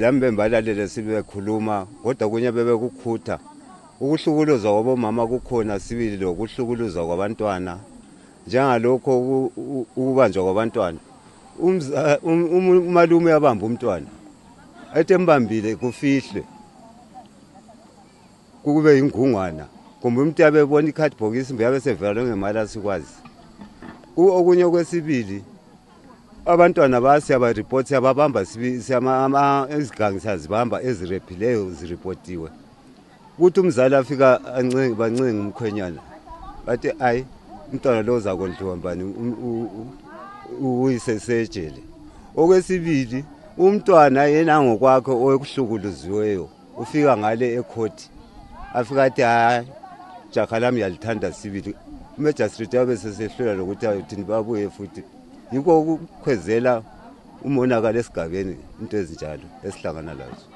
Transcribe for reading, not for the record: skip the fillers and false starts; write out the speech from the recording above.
lambe balalele sibekhuluma kodwa kunye bebekukhutha ukuhlukuluza kwabomama kukhona sibili lokuhlukuluza kwabantwana njengalokho ukubanjwa kwabantwana umalume yabamba umntwana etembambile kufihle kube ingungwana kumbe umuntu yabebona ikhadibhokisi mbe sevela ngemali asikwazi okunye kwesibili abantwana basiya report yababamba izigangi siyazibamba ezirephileyo ziripotiwe ukuthi umzali afika bancenga umkhwenyana bathi ayi umntwana lo zakondliwa mbani uyisesejele. Okwesibili umntwana yena ngokwakhe okuhlukuluziweyo ufika ngale ecourt afika athi hayi jaha lami yalithanda sibili umagistrate yabe sesehlola lokuthi ayothini babuye futhi yiko ukukhwezela umonakalo esigabeni into ezinjalo esihlangana lazo.